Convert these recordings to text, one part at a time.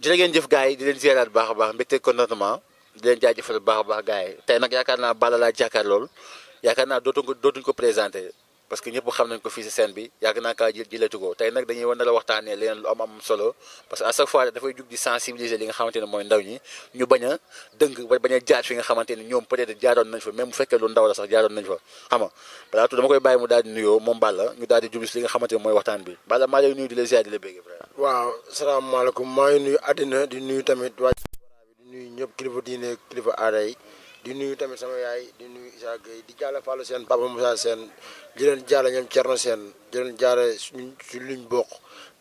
jërë ngeen jëf gars yi di leen ziaraat bu baax a baax mbégte contentement di leen jaajëfal bu baax a baax gars yi tey nag yaakaar naa Balla laa jàkkaar lool yaakaar naa dootuñ ko présenté parce que ñëpp xam nañ ko fii si scène bi yàgg naa kaa jëlatu ko tey nag dañuy wan la waxtaanee leneen lu am solo parce que à chaque fois dafay jug di sensibiliser li nga xamante ne mooy ndaw ñi ñu bañ a dëng bañ a jaar fi nga xamante ne ñoom peut-être jaaroon nañ fa même bu fekkee lu ndaw la sax jaaroon nañ fa xam nga balaa tout dama koy bàyyi mu daal di nuyoo moom Balla ñu daal di jublu si li nga xamante ne mooy waxtaan bi Balla maa lay nuyu di la ziar di la bégg frère. waaw salaamaaleykum maa ngi nuyu àddina di nuyu tamit waa di nuyu ñëpp kilifa diine kilifa aada yi di nuyu tamit sama yaay di nuyu Issa Gueye di jaale Fallou Sène Papa Moussa Sène di leen jaale ñoom Thierno Sène di leen jaale suñ luñ bokk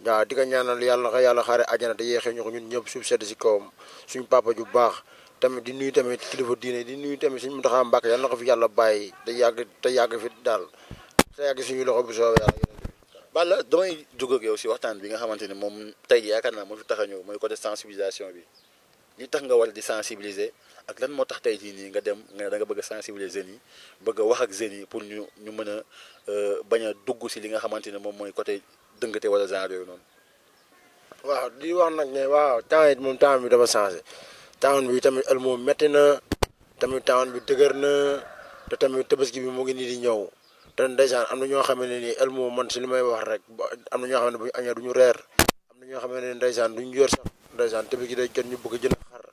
waaw di ko ñaanal yàlla xaare àjjana te yeexee ñu ko ñun ñëpp suuf sedd si kawam suñu papa ju baax tamit di nuyu tamit kilifa diine di nuyu tamit suñu Mountakha Mbacké yàlla na ko fi yàlla bàyyi te yàgg fi daal te yàgg suñu loxo bu soobee yàlla. Balla damay jóg ak yow si waxtaan bi nga xamante ne moom tey jii yaakaar naa moo fi tax a ñëw mooy côté sensibilisation bi li tax nga war di sensibiliser ak lan moo tax tey jii nii nga dem nga ne da nga bëgg a sensibiliser jeunes yi bëgg a wax ak jeunes yi pour ñu mën a bañ a dugg si li nga xamante ne moom mooy côté dëngate wala genre yooyu noonu. waaw di wax nag ne waaw temps moom temps bi dafa changé temps bi tamit el moom métti na tamit temps bi dëgër na te tamit tabaski bi mu ngi nii di ñëw. te ndeysaan am na ñoo xam ne nii elmo man si li may wax rek am na ñoo xam ne bu ñu añee du ñu reer am na ñoo xam ne ndeysaan duñ yor sax ndeysaan te bi gi day jot ñu bëgg a jënd xar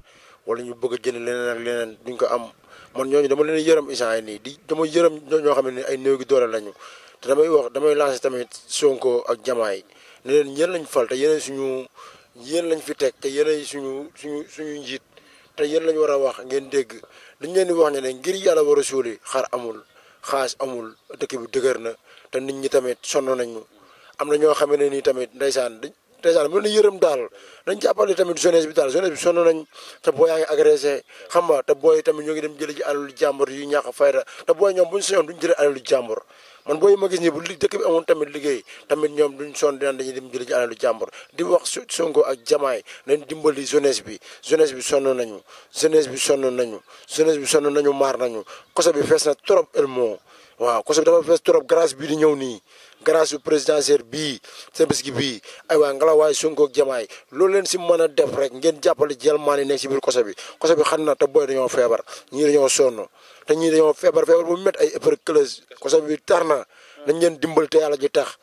wala ñu bëgg a jënd leneen ak leneen duñ ko am man ñooñu dama leen yërëm isaan yi nii dama yërëm ñoo xam ne ay néew gi doole lañu te damay lancé tamit Sonko ak Diomaye ne leen yéen lañ fal te yéen lañ fi teg te yéen suñu njiit te yéen lañ war a wax ngeen dégg dañ leen di wax ne ngir yàlla war a suuli xar amul xaas amul dëkk bi dëgër na te nit ñi tamit sonn nañu am na ñoo xam ne nii tamit ndeysaan mën na yërëm daal dañ jàppale tamit jeunesse bi daal jeunesse bi sonn nañ te booy yaa ngi agressé xam nga te booy tamit ñoo ngi dem jële ji alalu jàmbur yu ñàkk fayda te booy ñoom buñ soñoon duñ jële alalu jàmbur man booy ma gis nii bu dëkk bi amoon tamit liggéey tamit ñoom duñ sonn dinaan dañuy dem jële ji alalu jàmbur di wax Sonko ak Diomaye nañ dimbali jeunesse bi sonn nañu jeunesse bi sonn nañu maar nañu koso bi fees na trop elmo waaw koso bi dafa fees trop grâce bii di ñëw nii grâce su présidentielle bii Tabaski bii ay waay ngelawaay Sonko ak Diomaye loolu leen si mën a def rek ngeen jàppale jelmaan yi nekk si biir koso bi xam na te booy dañoo feebar ñii dañoo sonn te ñii dañoo feebar bu métti ay tuberculose koso bi tar na dañ leen dimbal te yàlla ji tax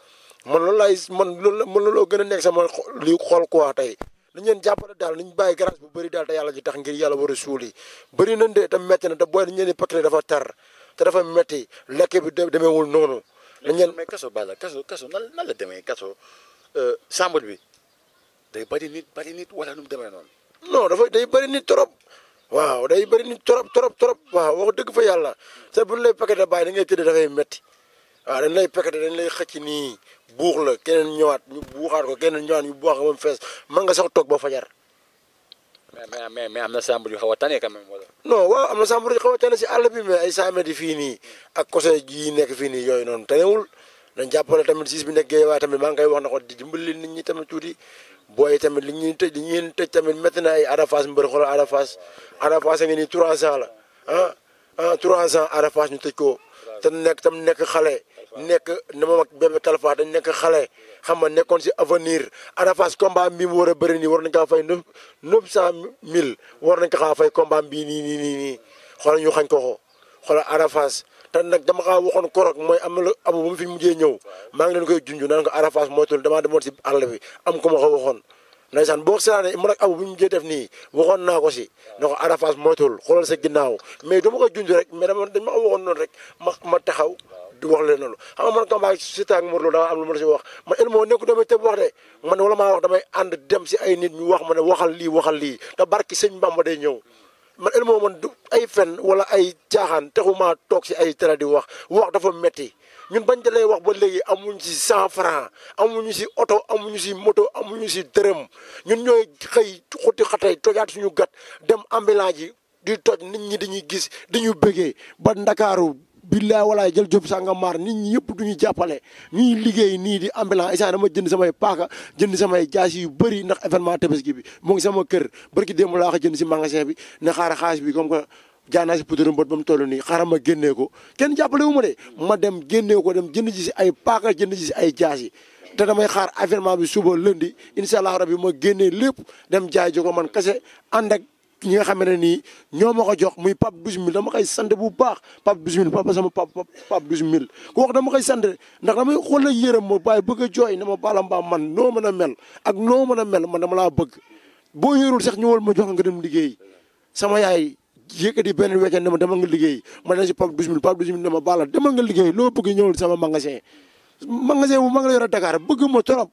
man looloo gën a nekk sama li xool quoi tey dañ leen jàppale daal nañ bàyyi grâce bu bëri daal te yàlla ji tax ngir yàlla war a suuli bëri nañ de te métti na te booy dañ leen di patale dafa tar te dafa métti lekk bi demeewul noonu. mais kaso Balla kaso nan la demee kaso chambre bi day bëri nit wala nu mu demee noonu. non day bëri nit trop. waaw day bëri nit trop waaw wax dëgg fa yàlla te buñ lay paqueté bàyyi da ngay tëdd dafay métti waaw dañ lay paqueté dañ lay xëcc nii buux la keneen ñëwaat ñu buuxaat ko keneen ñëwaat ñu buuxaat ko ba mu fees mën nga sax toog ba fajar. mais am na chambre yu xaw a tane quand même wala. non waaw am na chambre yu xaw a tane si àll bi mais ay 100 mètres yi fii nii ak côté yi nekk fii nii yooyu noonu tanewul dañ jàppale tamit siis bi nekk géej waaye tamit maa ngi koy wax na ko di dimbali nit ñi tamit tuuti booy tamit li ñuy tëj tamit métti na ay Ada Fass mbër xoolal Ada Fass a ngi nii 300 la 300 Ada Fass ñu tëj ko te nekk xale nekk na moom ak Bébé Talfa dañ nekk xale xam nga nekkoon si avenir Ada Fass combat bi mu war a bëri nii war nañ kaa fay 900 000 war nañ ko xaa fay combat bii nii xoolal ñu xañ ko xoolal Ada Fass te nag dama xaa waxoon korok mooy am na la abu ba mu fi mujjee ñëw maa ngi leen koy junj naan ko Ada Fass moytul damaa demoon si àll bi am ko ma ko waxoon ndeysaan boo seetaanee man ak abu bu ñu mujjee def nii waxoon naa ko si na ko Ada Fass moytul xoolal sa ginnaaw mais dama ko junj rek mais dañ ma waxoon noonu rek ma taxaw di wax leen loolu xam nga man combat Siteu ak Modou Lô daa am lu ma si wax man el moo nekku damay tëb wax de man wala maa wax damay ànd dem si ay nit ñu wax ma ne waxal lii te barki sëñ Bamba day ñëw man el moo man du ay fen wala ay caaxaan texumaa toog si ay télé di wax dafa metti ñun bañ dalee wax ba léegi amuñ si 100 francs amuñu si oto amuñu si moto amuñu si dërëm ñun ñooy xëy xuti xatay tojaat suñu gat dem ambulance yi di toj nit ñi dañuy gis dañu bëggee ba Ndakaaru billaay walaay jël job Sangomar nit ñi yëpp duñu jàppale ñuy liggéey nii di ambulance isaan dama jënd samay paaka jënd samay jaas yu bëri ndax événement Tabaski bi mu ngi sama kër barki démb laa ko jënd si magasin bi ne xaalis bi comme que jaay naa si poudre mbët ba mu toll nii xaaral ma génnee ko kenn jàppale wu ma de ma dem génnee ko dem jënd ji si ay paaka jënd ji si ay jaas yi te damay xaar avènement bi suba lundi incha allah rabi ma génnee lépp dem jaay jo ko man kese ànd ak ñi nga xam ne nii ñoo ma ko jox muy Pape 12000 dama koy sant bu baax Pape 12000 papa sama Pape 12000 ku wax dama koy sant ndax damay xool yërëm ma bàyyi bëgg a jooy ne ma Balla Mbaam man noo mën a mel ak noo mën a mel man dama laa bëgg boo yorul sax ñëwal ma jox nga dem liggéey sama yaay yëkkati benn weekend ne ma demal nga liggéey ma ne si Pape 12000 Pape 12000 ne ma Balla demal nga liggéey loo bëgg ñëwal sama magasin bu ma nga la yor a Dakar bëgg ma trop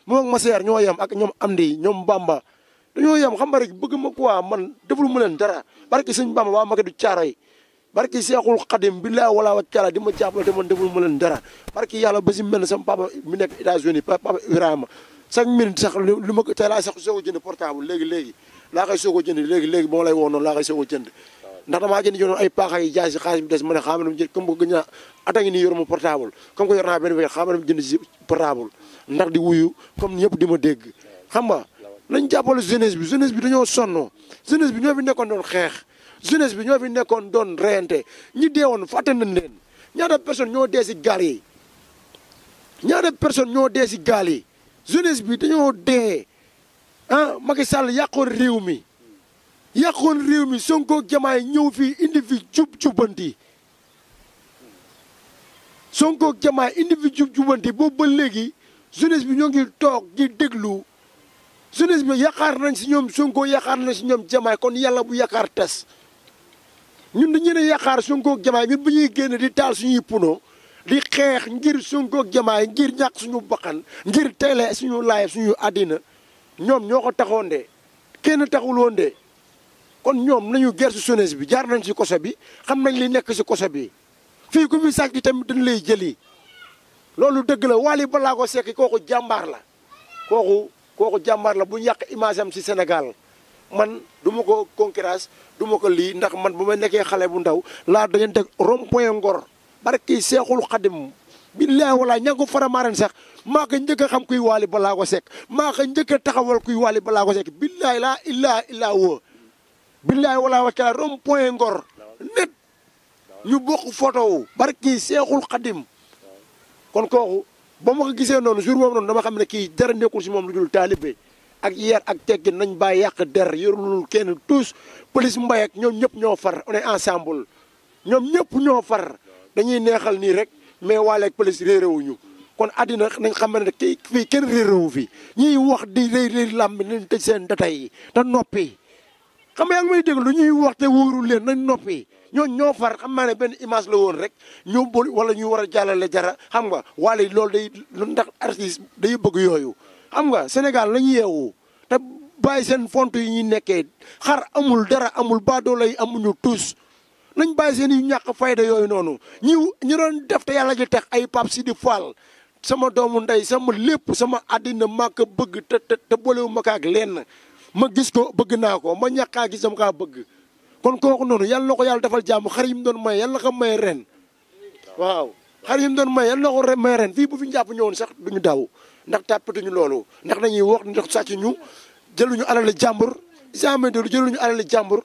moom ak ma seer ñoo yem ak ñoom Amdi ñoom Bamba dañoo yem xam nga rek bëgg ma quoi man deful ma leen dara barki sëñ Bamba waa Maka du Caaroy barki Seexul Xadim billahi wala wa taala di ma jàppale te man deful ma leen dara barki yàlla ba si mel ne sama papa mi nekk États-Unis papa Ibrahima chaque minute sax lu ma ko tey laa sax soog a jënd portable léegi laa koy soog a jënd léegi ba ma lay woo noonu laa koy soog a jënd ndax damaa jënd jonoon ay paaxa yi jaay si xaalis bi des ma ne xaama nam jënd comme que gën naa ata ngi nii yor ma portable comme que yor naa benn wér xaama nam jënd si portable ndax di wuyu comme ñëpp di ma dégg xam nga nañ jàppale jeunesse bi dañoo sonn jeunesse bi ñoo fi nekkoon doon xeex jeunesse bi ñoo fi nekkoon doon reyante ñi deewoon fàtte nañ leen ñaata personne ñoo dee si gaal yi jeunesse bi dañoo dee ah Macky Sall yàqoon réew mi Sonko Diomaye ñëw fii indi fi jubbanti Sonko Diomaye indi fi jubbanti boobu ba léegi jeunesse bi ñoo ngi toog di déglu jeunesse bi yaakaar nañ si ñoom Sonko yaakaar nañ si ñoom Diomaye kon yàlla bu yaakaar tas ñun dañu ne yaakaar Sonko Diomaye ñun bu ñuy génn di taal suñuy puno di xeex ngir Sonko Diomaye ngir ñàkk suñu bakkan ngir teele suñu laay suñu àddina ñoom ñoo ko taxoon de kenn taxul woon de kon ñoom nañu gersu jeunesse bi jaar nañ si koso bi xam nañ li nekk si koso bi fii ku fi sàcc tamit dañ lay jëli loolu dëgg la Wally Ballago Seck kooku jàmbaar la kooku jàmbaar la bu ñu yàq image am si Sénégal man du ma ko concurrence du ma ko lii ndax man bu ma nekkee xale bu ndaw laa dañu teg rond point Ngor barki Seexul Xadim billahi wala ña ko faramaaren sax maa ko njëkk a xam kuy Wally Ballago Seck maa ko njëkk a taxawal kuy Wally Ballago Seck billahi laa ilaha illa huwa billahi wala wakala rond point Ngor net ñu bokk photo wu barki Seexul Xadim kon kooku ba ma ko gisee noonu jour boobu noonu dama xam ne kii dara nekkul si moom lu dul taalibe ak yar ak teggin nañ bàyyi yàq der yorulul kenn tous police mbay ak ñoom ñëpp ñoo far on est ensemble ñoom ñëpp ñoo far dañuy neexal nii rek mais waale ak police réeréwuñu kon àddina nañ xam ne kii fii kenn réeréwu fi ñuy wax di réy làmb nañ tëj seen datay yi te noppi xam nga yaa ngi may dégg lu ñuy wax te wóorul leen nañ noppi ñoo far xam naa ne benn image la woon rek ñoo bol wala ñu war a jàllale jara xam nga waale loolu day ndax artiste day bëgg yooyu xam nga Sénégal lañu yeewu te bàyyi seen font yi ñuy nekkee xar amul dara amul baadoola yi amuñu tous nañ bàyyi seen yu ñàkk fayda yooyu noonu ñu doon def te yàlla ji tax ay Pape Sidi Fall sama doomu ndey sama lépp sama àddina maa ko bëgg te boolewu ma kaak lenn ma gis ko bëgg naa ko ma ñàkkaa gis dama kaa bëgg kon kooku noonu yàlla na ko yàlla defal jàmm xar yi mu doon may yàlla na ko may ren waaw xar yi mu doon may yàlla na ko may ren fii bu fi njàpp ñëwoon sax duñu daw ndax tàppatuñu loolu ndax dañuy wax ndax sàcc ñu jëluñu alali jàmbur isamentedu jëluñu alali jàmbur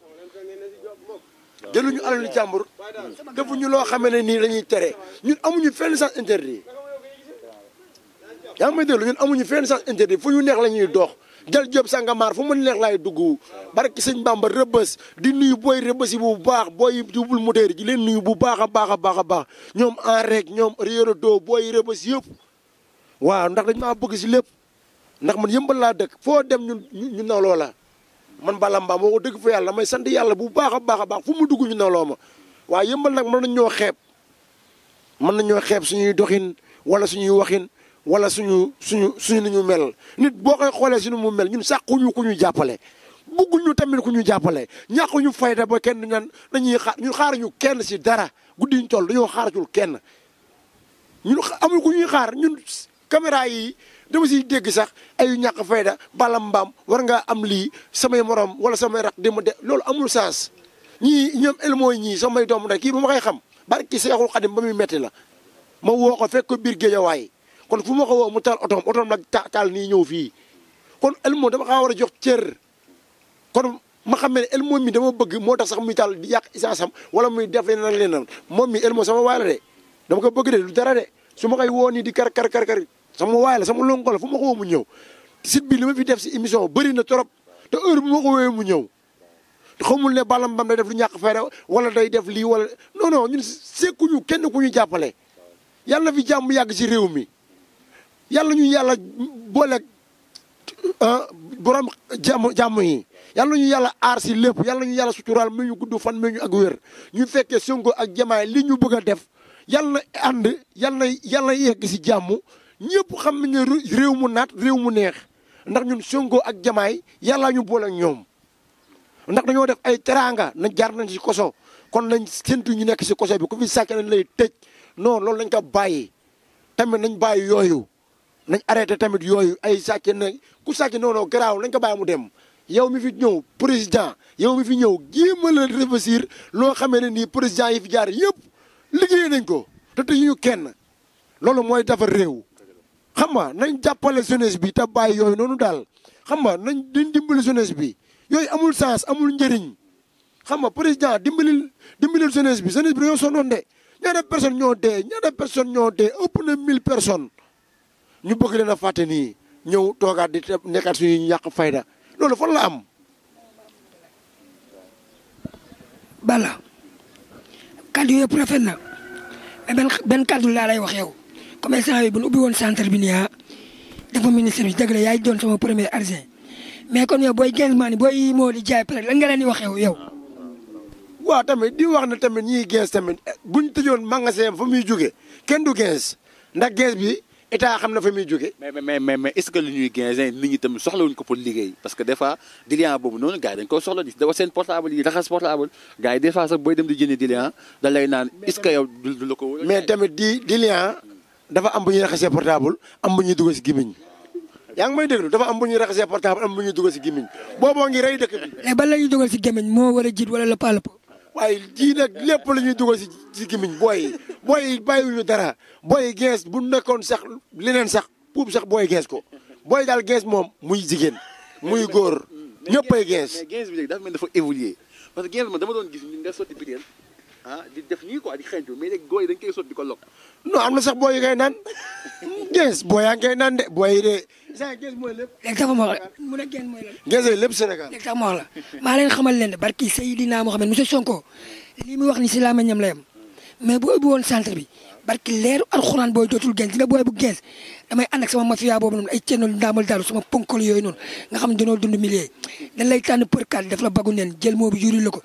defuñu loo xamee ne nii dañuy tere ñun amuñu fenn sens interdit yaa ngi may déglu ñun amuñu fenn sens interdit fu ñu neex la ñuy dox jël job sangamaar fu mu neex laay dugg barki sëñ Bamba rëbës di nuyu booy rëbës yi bu baax booy jubul moteur ji leen nuyu bu baax a baax ñoom en rek ñoom réero doo booy rëbës yëpp waaw ndax dañ maa bëgg si lépp ndax man yëmbal laa dëkk foo dem ñu nawloo la man Balla Mbaam moo ko dëgg fa yàlla may sant yàlla bu baax a baax fu mu dugg ñu nawloo ma waaye yëmbal nag mën nañ ñoo xeeb suñuy doxin wala suñuy waxin wala suñu ni ñu mel nit boo koy xoolee si nu mu mel ñun sàquñu ku ñu jàppale bugguñu tamit ku ñu jàppale ñàkkuñu fayda ba kenn ñan dañuy xaar ñun xaaruñu kenn si dara guddi ñu toll dañoo xaaratul kenn ñun amul ku ñuy xaar ñun caméra yi dama siy dégg sax ay ñàkk fayda Balla Mbaam war ngaa am lii samay morom wala samay rak di ma de loolu amul sens ñii ñoom elmooy ñii samay doomu ndey kii ba ma koy xam barki Seexul Xadim ba muy metti la ma woo ko fekk ko biir Géejawaay kon fu ma ko woo mu taal otoom nag taal nii ñëw fii kon elmoo dama xaa war a jox cër kon ma xam ne El moom mi dama bëgg moo tax sax muy taal di yàq essence am wala muy def leneen ak leneen moom mi El moo sama waay la de dama ko bëgg de lu dara de su ma koy woo nii di kar sama waay la sama lonko la fu ma ko woo mu ñëw site bi li ma fi def si émission bëri na trop te heure bu ma ko woowee mu ñëw xamul ne Balla Mbam day def lu ñàkk fayda wala day def lii wala non ñun sekkuñu kenn ku ñu jàppale yàlla na fi jàmm yàgg si réew mi yàlla ñu yàlla booleeg borom jàmm yi yàlla ñu yàlla aar si lépp yàlla ñu yàlla suturaal mu ñu gudd fan mu ñu ak wér ñu fekkee Sonko ak Diomaye li ñu bëgg a def yàlla na ànd yàlla yegg si jàmm ñëpp xam ne réew mu naat réew mu neex ndax ñun Sonko ak Diomaye yàlla ñu boole ak ñoom ndax dañoo def ay teraanga nañ jaar nañ si koso kon nañ séntu ñu nekk si koso bi ku fi sàcc nañ lay tëj non loolu nañ ko bàyyi tamit nañ bàyyi yooyu nañ arrêté tamit yooyu ay sàcc na ku sàcc non garaaw nañ ko bàyyi mu dem yow mi fi ñëw président yow mi fi ñëw jéema la réfléchir loo xamee ne nii président yi fi jaar yëpp liggéey nañ ko te tëjuñu kenn loolu mooy defar réew xam nga nañ jàppale jeunesse bi te bàyyi yooyu noonu daal xam nga nañ dimbali jeunesse bi yooyu amul sens amul njëriñ xam nga président dimbalil jeunesse bi dañoo sonnoon de ñaata personnes ñoo dee ëpp na 1000 personnes ñu bëgg leen a fàtte nii ñëw toogaat di nekkaat suñu ñàkk fayda loolu fan la am. Balla kaddu yëpp rafet na mais benn kaddu laa lay wax yow comme instant bi bu ñu ubbi woon centre bi nii dafa ministre bi dëgg la yaay doon sama premier argent mais kon yow booy 15 man booy moo di jaay peut-être lan nga leen di wax yow. waaw tamit di wax na tamit ñiy gens tamit buñ tëjoon magasin fa muy jóge kenn du gens ndax gens bi état xam na fa muy jóge mais est-ce que li ñuy gens nit ñi tamit soxlawuñ ko pour liggéey parce que des fois diluant boobu noonu gars yi dañ ko soxla di dafa seen portable yi raxas portable gars yi des fois sax booy dem di jëndi diluant da lay naan est-ce que yow du la ko mais tamit diluant dafa am bu ñuy raxasee portable am bu ñuy dugal si gémmiñ yaa ngi may déglu dafa am bu ñuy raxasee portable am bu ñuy dugal si gémmiñ booboo ngi rey dëkk bi mais ban la ñuy dugal si gémmiñ moo war a jiit wala la palp waaye jii nag lépp la ñuy dugal si gémmiñ booy bàyyiwuñu dara booy gees bu nekkoon sax leneen sax puub sax booy gees ko booy daal gees moom muy jigéen muy góor ñëppay gees. mais gees bi léegi dafa mel dafa évoluer parce que gees ma dama doon gis ñu nga sotti biteel di def nii quoi di xeeñtu mais léegi góor yi dañ koy sotti di ko lokk. non am na sax booy yi ngay naan gees booy yaa ngay naan de booy yi de saa gees mooy lépp. léegi dafa ma wax mu ne gees mooy lan. gees yi lépp Sénégal. léegi sax ma wax la maa leen xamal leen ne barki Seydina Mohamed monsieur Sonko lii muy wax ni si làmmiñam la yem mais bu ubbi woon centre bi barki leeru alxuraan booy dootul gens dina booy bu gens damay ànd ak sama mafia boobu noonu ay cennol ndaamal daaru sama ponkol yooyu noonu nga xam ne dañoo dund milieu dañ lay tànn përkat daf la bagu neen jël moo bi juri la ko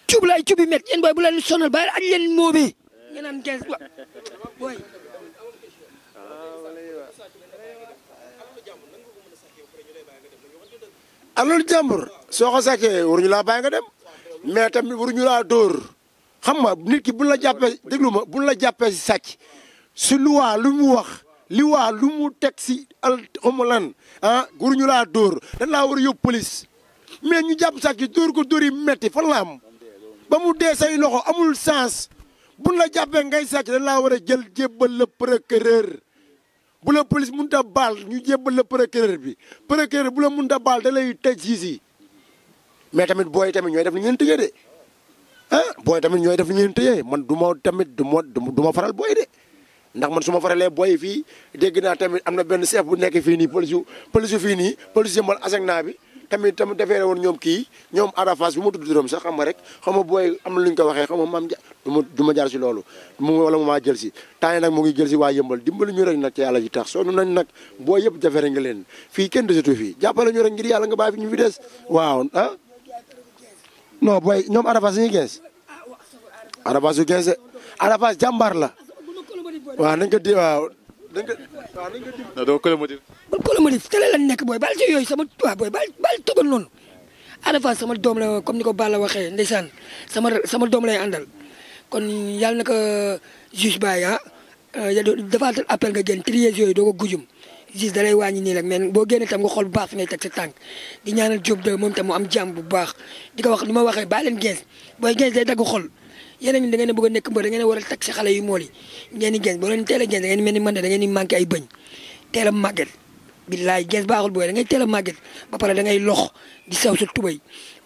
cub laay cubi met yéen booy bu leen sonal bàyyi aj leen moo bi ngeen naan gens booy alors jàmbur soo ko sàccee waruñu laa bàyyi nga dem mais tamit waruñu laa dóor xam nga nit ki bu la jàppee déglu ma bu la jàppee si sàcc si luwaa lu mu wax luwaa lu mu teg si xamu lan waruñu laa dóor dañ laa war a yóbbu police mais ñu jàpp sàcc dóor ko dóor yi metti fan la am ba mu dee say loxo amul sens buñ la jàppee ngay sàcc dañ laa war a jël jébbal la procureur bu la police mënut a baal ñu jébbal la procureur bi procureur bu la mënut a baal da lay tëj siis mais tamit booy tamit ñooy def li ngeen tëjee de booy tamit ñooy def li ngeen tëjee man du ma tamit du ma faral booy de ndax man su ma faralee booy fii dégg naa tamit am na benn chef bu nekk fii nii police fii nii police yëmbal asegna bi tamit defeere woon ñoom kii ñoom arafas bi ma tudd turam sax xam nga rek xam nga booy am na lu ñu ko waxee xam nga maam du ma jaar si loolu wala mu maa jël si temps yi nag mu ngi jël si waa yëmbal dimbali ñu rek nag ci yàlla ji tax sonn nañ nag booy yëpp jafere nga leen fii kenn desatu fii jàppale ñu rek ngir yàlla nga bàyyi fi ñu fi des waaw non booy ñoom arafas ñuy gens arafas yu gens arafas jàmbaar la waaw nañ ko di waaw nañ ko non doo colomotive. bul colomotive télé lañ nekk booy baal ci yooyu sama waaw booy baal tëgal noonu arafas sama doom la comme ni ko Balla waxee ndeysaan sama doom lay àndal kon yàlla na ko juge Baye defaatal appel nga génn trier yooyu doo ko gujum juge da lay wàññi nii rek mais boo génnee tam nga xool bu baax fi ngay teg sa tànk di ñaanal Diop de moom tam mu am jàmm bu baax di ko wax li ma waxee baa leen gens booy gens day dagg xol yeneen ñi da ngeen a bëgg a nekk mbër da ngeen a war a teg si xale yu mool yi ngeen di gens boo leen teel a gens da ngeen mel ni man da ngeen di manqué ay bëñ teel a màgget billaay gees baaxul booy da ngay teel a màgget ba pare da ngay lox di sew sa tubay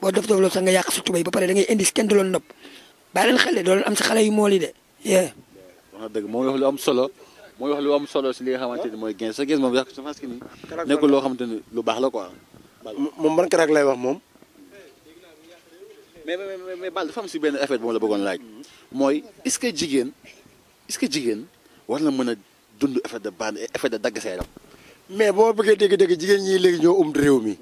boo dof loolu sax nga yàq sa tubay ba pare da ngay indi kenn du loon nopp bàyyi leen xel de doo leen am sa xale yu mool yi de yee. wax dëgg mooy wax lu am solo mooy wax lu am solo si li nga xamante ni mooy gens sa gens moom yàq sa fas ki nii nekkul loo xamante ni lu baax la quoi. moom ban karak lay wax moom. mais Bal dafa am si benn effet bu ma la bëggoon laaj. mooy est-ce que jigéen war na mën a dund effet de bande effet de dagg sa yaram. mais boo bëggee dégg-dégg jigéen ñi léegi ñoo réew mi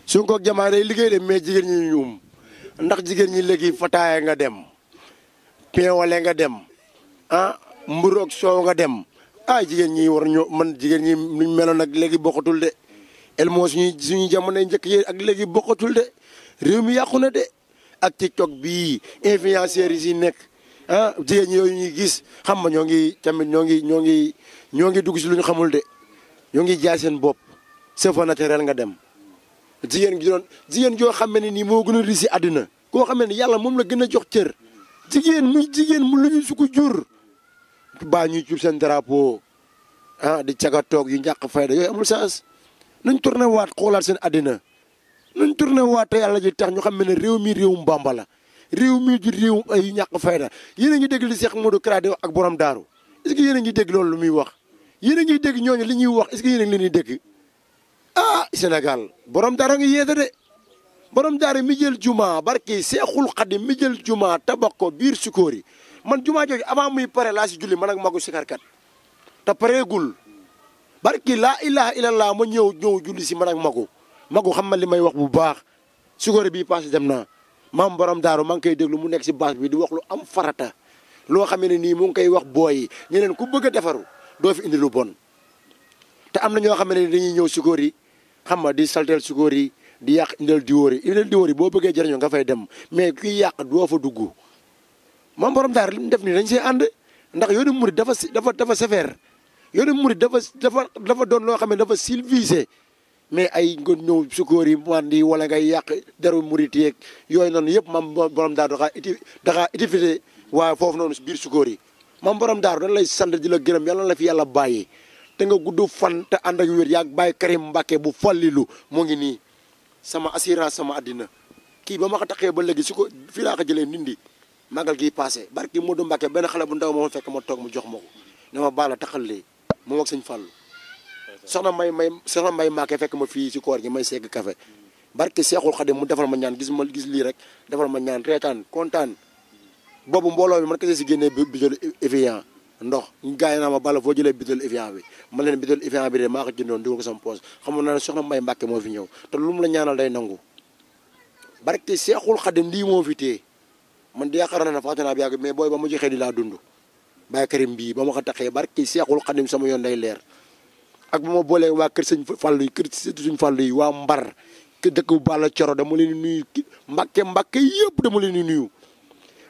su ko jamaa day liggéey de mais jigéen ñi ñu ndax jigéen ñi léegi fataaya nga dem pain wala nga dem mburu ak soow nga dem jigéen ñi war ñoo man jigéen ñi luñ meloon ak léegi bokkatul de elmo suñuy jamono njëkk yi ak léegi bokkatul de réew mi yàqu na de ak TikTok bii influenceurs yi si nekk jigéen ñi yooyu ñuy gis xam nga ñoo ngi dugg si lu ñu xamul de ñoo ngi jaay seen bopp c'est pas naturel nga dem jigéen joo xam ne nii moo gën a risi àddina koo xam ne yàlla moom la gën a jox cër jigéen mu lu ñu su ko jur baa ñuy cub seen drapeau di caga toog yu ñàkk fayda yooyu amul sens nañ tourné waat xoolaat seen àddina nañ tourné waat te yàlla ji tax ñu xam ne réew mi réewum Bamba la réew mi ju réewum ay ñàkk fayda yéen a ngi dégg li Cheikh Modou Kara di wax ak borom daaru est-ce que yéen a ngi dégg loolu lu muy wax yéen a ngi dégg ñooñu li ñuy wax est-ce que yéen a ngi leen di dégg Sénégal borom daara nga yeete de borom daara mi jël juma barki Seexul Xadim mi jël juma tabax ko biir Sukóori man juma jooju avant muy pare laa si julli man ak magu sikarkat te pareegul barki laa ilaha illallah ma ñëw julli si man ak magu xam ma li may wax bu baax Sukóori bii passé dem naa maam borom daaru maa ngi koy déglu mu nekk si base bi di wax lu am farata loo xam ne nii mu ngi koy wax booy yi ñeneen ku bëgg a defaru doo fi indi lu bon te am na ñoo xam ne dañuy ñëw Sukóori xam nga di salteel Sukóori di yàq indil diwóor yi boo bëggee jëriñoo nga fay dem mais kuy yàq doo fa dugg maam borom daaru li mu def nii dañ see ànd ndax yoonu murid dafa sévère yoonu murid dafa doon loo xam ne dafa civilisé mais ay nga ñëw Sukóori mandi wala ngay yàq deru murid yeeg yooyu noonu yëpp maam borom daaru daxaa utilité waaye foofu noonu biir Sukóori maam borom daaru dañ lay sant di la gërëm yàlla na la fi yàlla bàyyi te nga gudd fan te ànd ak wér yaag bàyyi Karim Mbàkke bu fallilu moo ngi nii sama assurance sama àddina kii ba ma ko taxee ba léegi su ko fii laa ko jëlee ndindi magal gii passé barki Modou Mbàkke benn xale bu ndaw moo fekk ma toog mu jox ma ko ne ma baala taxal lii moom ak sëñ Fàllu soxna may Mbàkke fekk ma fii si koor gi may segg café barki Seexul Xadim mu defal ma ñaan gis lii rek defal ma ñaan reetaan kontaan boobu mbooloo mi man kese si génnee bidon Evian ndox gars yi naa ma bala foo jëlee bidon Evian bi man leen bidon Evian bi de maa ko jëndoon dugal ko sama poche xamoon naa ne soxna May Mbàkke moo fi ñëw te lu mu la ñaanal day nangu barke Seexul Xadim lii moo fi téye man di yaakaar naa ne fàtte naa bi yàgg mais booy ba ma joxee di laa dund Baye Karim bii ba ma ko taxee barke Seexul Xadim sama yoon day leer ak ba ma boolee waa kër sëñ Fàllu yi kër suñ Fàllu yi waa Mbar kër dëkk bu Balla Coro dama leen di nuyu Mbàkke yëpp dama leen di nuyu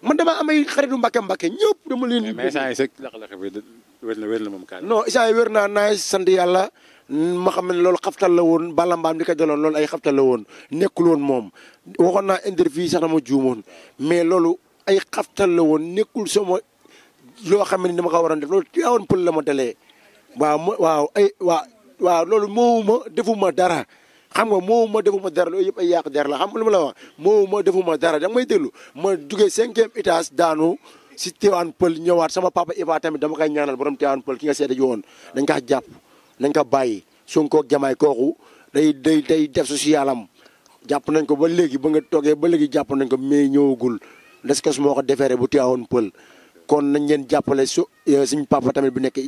man dama amay xaritu Mbàkke ñëpp dama leen di. mais saa yi sax lax-lax bi wér na moom kaay. non saa yi wér naa naay sant yàlla ma xam ne loolu xaftal la woon bala mbaam di ko daloon loolu ay xaftal la woon nekkul woon moom waxoon naa interview sax dama juumoon mais loolu ay xaftal la woon nekkul sama loo xam ne dama ko waroon def loolu Tivaouane Peulh la ma dalee waaw loolu moowuma defuma dara. xam nga moo defuma dara loolu yëpp ay yàq der la xam nga lu ma la wax moo defuma dara da nga may déglu ma jugee 5e étage daanu si Tivaouane Peulh ñëwaat sama papa Iba tamit dama koy ñaanal borom Tivaouane Peulh ki nga seede ji woon dañ kaa jàpp nañ ko bàyyi Sonko ak Diomaye kooku day def social am jàpp nañ ko ba léegi ba nga toogee ba léegi jàpp nañ ko mais ñëwagul des ko moo ko defeere bu Tivaouane Peulh kon nañ leen jàppale suñu papa tamit bu nekk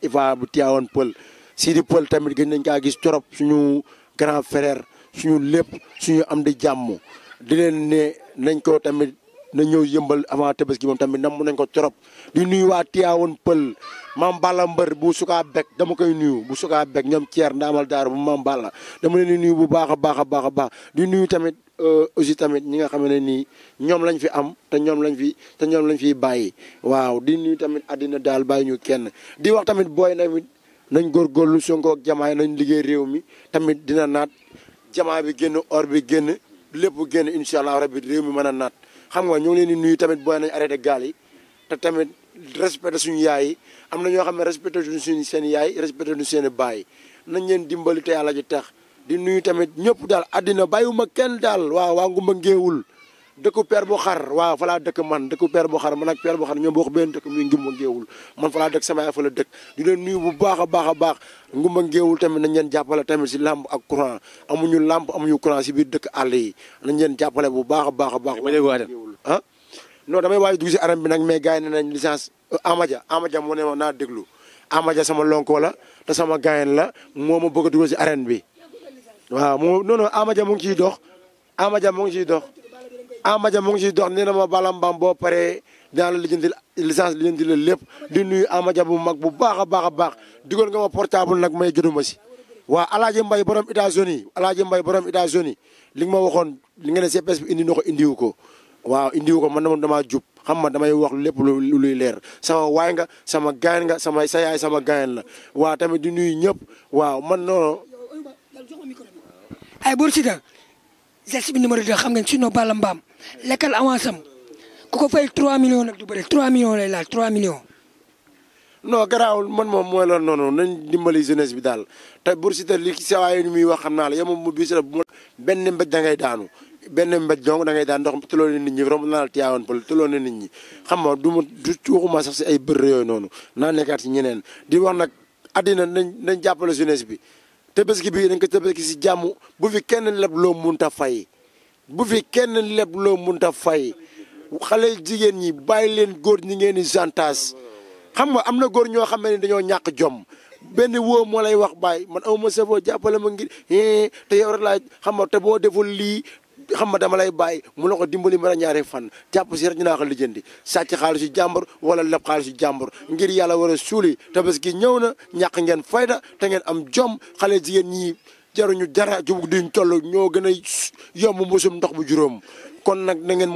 Iba bu Tivaouane Peulh Sidi Peulh tamit gën nañ kaa gis trop suñu grand frère suñu lépp suñu am di jàmm di leen ne nañ ko tamit na ñëw yëmbal avant Tabaski moom tamit nam nañ ko trop di nuyu waa Tivaouane Peulh maam Balla mbër bu sukaa bek dama koy nuyu bu sukaa bek ñoom Thier ndaamal daara bu maam Balla dama leen di nuyu bu baax a baax di nuyu tamit aussi tamit ñi nga xam ne nii ñoom lañ fi am te ñoom lañ fiy bàyyi waaw di nuyu tamit àddina daal bàyyi ñu kenn di wax tamit booy tamit nañ góorgóorlu Sonko ak Diomaye nañ liggéey réew mi tamit dina naat jamaa bi génn or bi génn lépp génn incha allah rabbi réew mi mën a naat xam nga ñoo ngi leen di nuyu tamit booy nañ arrêté gaal yi te tamit respecté suñu yaay yi am na ñoo xam ne respecté duñu seen yaay respecté duñu seen baay nañ leen dimbali te yàlla ji tax di nuyu tamit ñëpp daal àddina bàyyiwuma kenn daal waaw waa Ngumba Ngéewul dëkku Père bu Xar waaw fa laa dëkk man dëkku Père bu Xar man ak Père bu Xar ñoom boo ko benn dëkk muy Ngumba Ngéewul man fa laa dëkk sama yaay fa la dëkk di leen nuyu bu baax a baax a baax Ngumba Ngéewul tamit nañ leen jàppale tamit si làmp ak courant amuñu làmp amuñu courant si biir dëkk àll yi nañ leen jàppale bu baax a baax a baax ah non damay waaj dugg si arène bi nag mais gars yi ne nañ licence Amadia moo ne ma naa déglu Amadia sama lonko la te sama gaayen la moo ma bëgg a dugal si arène bi waaw moo non non Amadia mu ngi ciy dox Amadia mu ngi ciy dox Amadia mu ngi ciy dox nee na ma balambam boo paree dinaa la lijjanti licence lijjanti la lépp di nuyu Amadia bu mag bu baax a baax a baax digoon nga ma portable nag may jotuma si waaw Alaaji Mbay borom États-Unis li nga ma waxoon li nga ne CPS bi indi na ko indiwu ko waaw indiwu ko man damaa jub xam ma damay wax lépp luy leer sama waay nga sama gaañ nga sa yaay sama gaañ la waaw tamit di nuyu ñëpp waaw man noonu ay Bour Siteu geste bi numéro 2 xam ngeen sinon Balla Mbaam lekkal avance am ku ko fay 3 millions nag du bëri 3 millions lay laaj 3 millions. non garaawul man moom mooy loolu noonu nañ dimbali jeunesse bi daal te Bour Siteu li sa waay ni muy wax xam naa la yow moom mu bis la bu benn mbéj da ngay daanu benn mbéj donc da ngay daan ndox tëloo na nit ñi romb naa la tiyaawoon pël tëloo na nit ñi xam nga du waxuma sax si ay bër yooyu noonu naa nekkaat si ñeneen di wax nag àddina nañ jàppale jeunesse bi. Tabaski bi dañ ko tabaski si jàmm bu fi kenn leb loo munta fay bu fi kenn leb loo munta fay xale jigéen ñi bàyyi leen góor ñi ngeen di chantage xam nga am na góor ñoo xam ne dañoo ñàkk jom benn woo moo lay wax bàyyi man awma safoo jàppale ma ngir te yow rek laa xam nga te boo deful lii xam nga dama lay bàyyi mu la ko dimbali mën a ñaari fan jàpp si rek ñu naa ko lijjanti sàcc xaalisu jàmbur wala leb xaalisu jàmbur ngir yàlla war a suuli Tabaski ñëw na ñàkk ngeen fayda te ngeen am jom xale jigéen ñi jaruñu dara jubug duñ toll ñoo gën a yomb mbusum ndox bu juróom kon nag na ngeen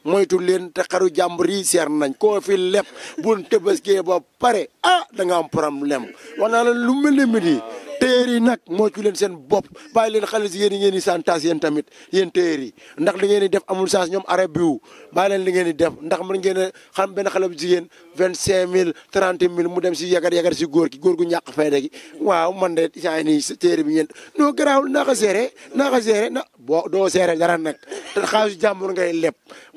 moytu leen te xaru jàmbur yi seer nañ koo fi leb bu Tabaski ba pare da nga am problème wax naa la lu mel ni midi téer yi nag moytu leen seen bopp bàyyi leen xale jigéen yi ngeen di santaas yéen tamit yéen téer yi ndax li ngeen di def amul chance ñoom arab biwu bàyyi leen li ngeen di def ndax mën ngeen a xam benn xale bu jigéen 25000 30000 mu dem si yagar si góor gu ñàkk fayda gi waaw man de saa nii téere bi ñeent non garaawul naa ko seere boo doo seere dara nag te xaalisu jàmbur ngay leb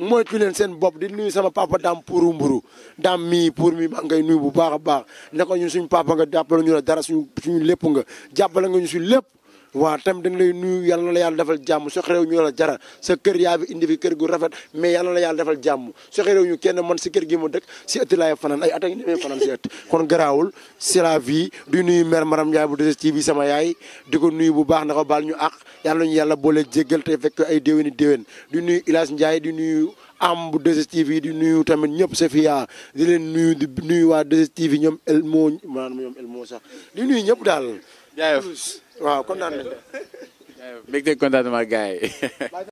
moytu leen seen bopp di nuyu sama papa daam pour mburu daam mii pour mi maa ngay nuyu bu baax a baax ne ko ñun suñu papa nga jàppale ñu la dara suñu lépp nga jàppale nga ñu si lépp waaw tam dañ lay nuyu yàlla na la yàlla defal jàmm so xerew ñu la jara sa kër yaa fi indi fi kër gu rafet mais yàlla na la yàlla defal jàmm so xerew ñu kenn man si kër gi ma dëkk si ëtt laay fanaan ay at a ngi demee fanaan si ëtt kon garaawul c'est la vie di nuyu mère Maram Ndiaye bu 2STV sama yaay di ko nuyu bu baax na ko baal ñu àq yàlla ñu yàlla boole jéggal te fekk ay déwéni déwén di nuyu Ilaas Ndiaye di nuyu am bu 2STV di nuyu tamit ñëpp Safia di leen nuyu di nuyu waa 2STV ñoom Elmo sax di nuyu ñëpp daal jaayef waaw kontaan nañ mbégte contentement gars yi